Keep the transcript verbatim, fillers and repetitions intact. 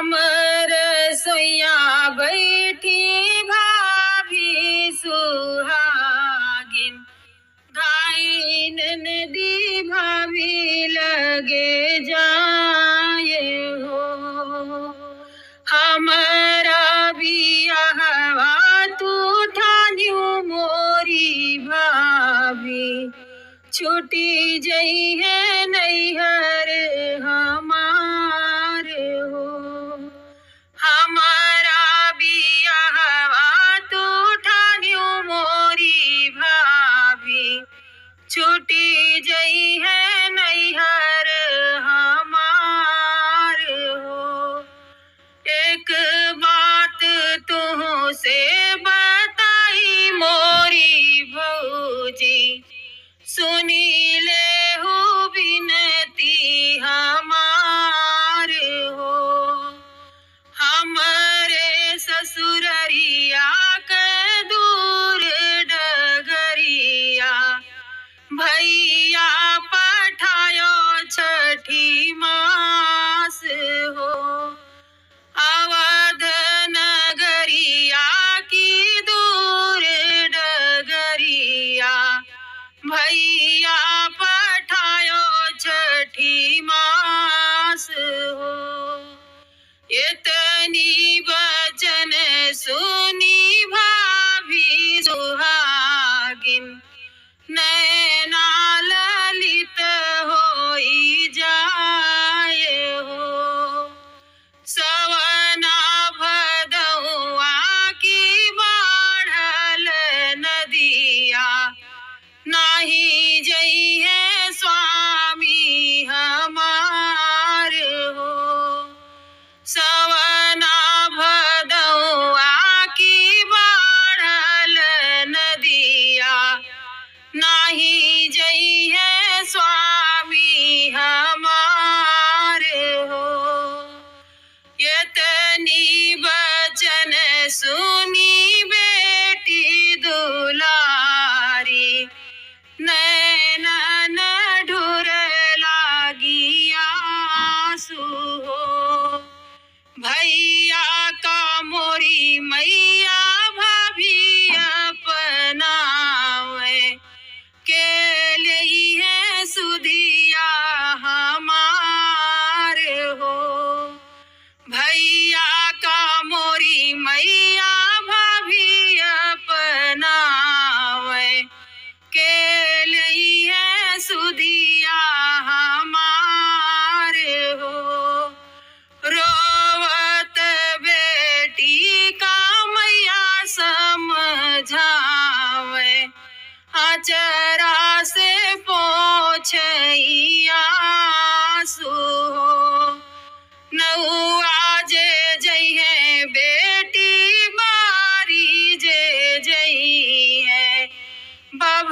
हमर सैया बैठी भाभी सुहागिन, धाई ननदी भाभी लगे जाए हो। हमरा बियाहवा तू ठान्यू मोरी भाभी, छूटी जइहे नैहर हमार हो। हमरा बियाहवा तू ठान्यू मोरी भाभी, छूटी जइहे नैहर हमार हो। एक बात तुहसे बताई मोरी भौजी, सुनी लेहु बिनती हमार हो। हमरे ससुररिया के दूर डगरिया, भैया पठायो छठी मास हो। अवध नगरिया की दूर डगरिया, भैया पठायो छठी मास हो। इतनी वचन सुनी भाभी सुहागिन, नैना ललित होई जाए हो। सवना भदौआ की बाढ़ल नदिया, नाही जइहे स्वामी हमार हो। सवना भदौआ की बाढ़ल नदिया, नाही जइहे स्वामी हमार हो। यतनी वचन सुनी बेटी दुलारी, नैनन ढुर लागी आंसू हो। भैया का मोरी मैया भाभी अपनावे, के लेइहे सुधिया हमार हो। भैया का मोरी मैया भाभी अपनावे, के लेइहे सुधिया हमार हो। रोवत बेटी का मैया समझावे, अचरा से पोछे आंसू हो। नौआ जे जइहे बेटी बारी जे जइहे, बभ